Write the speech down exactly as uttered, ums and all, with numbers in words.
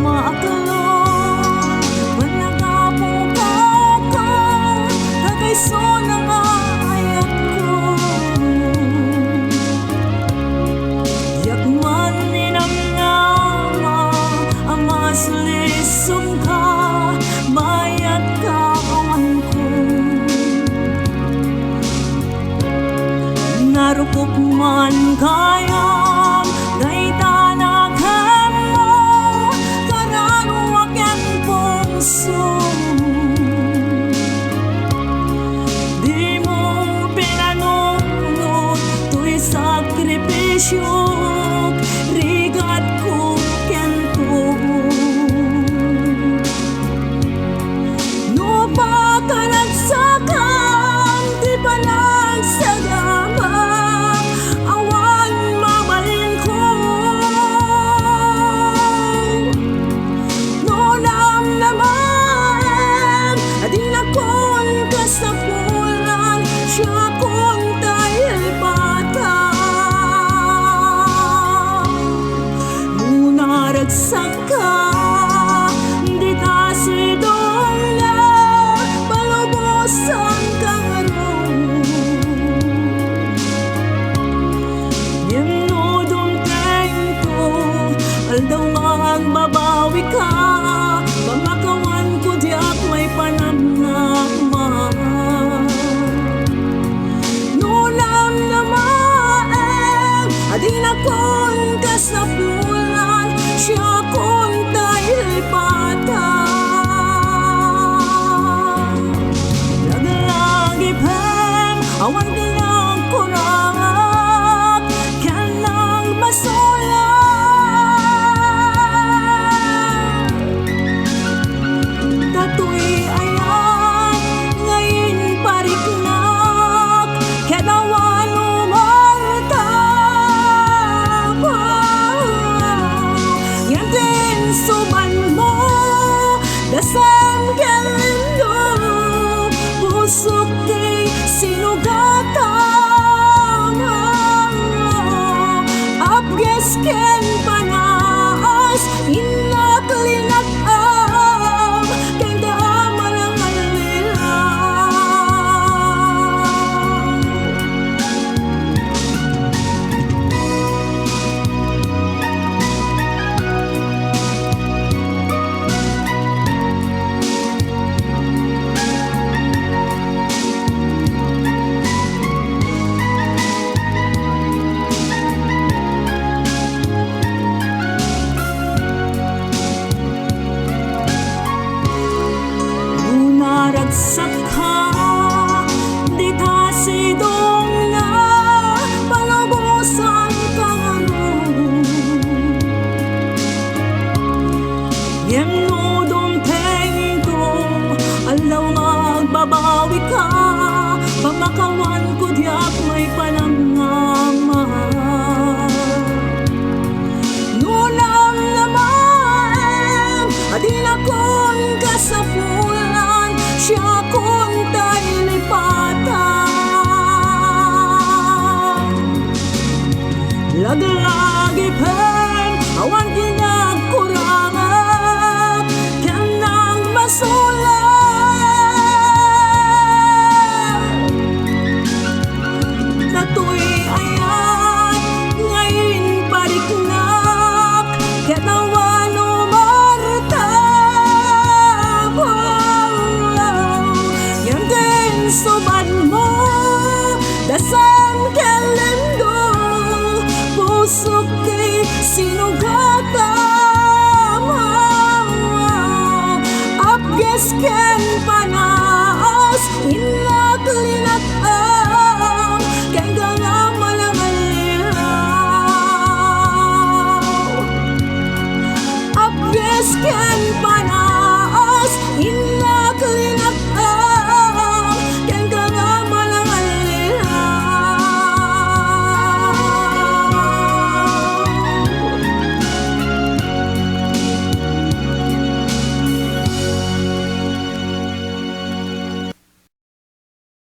Maakalo, managapo ka, ta kayso na nga ayatko. Diak man ninamnama a mas lisong ka, mayat ka awan ko. Narukop man gayam dayta naganmo, kararua ken pungso. Dimo pinanunot toy sakripisiok, rigatko ken tuo. No pakanagsakam ti panagsagaba, awan mabalinko. No namnamaem a dinakon kasapulan, siakon ta ilpata. No naragsak ka, dita sidongna, palubosan ka ngarud. Ngem no dumtengto, aldaw nga agbabawi ka,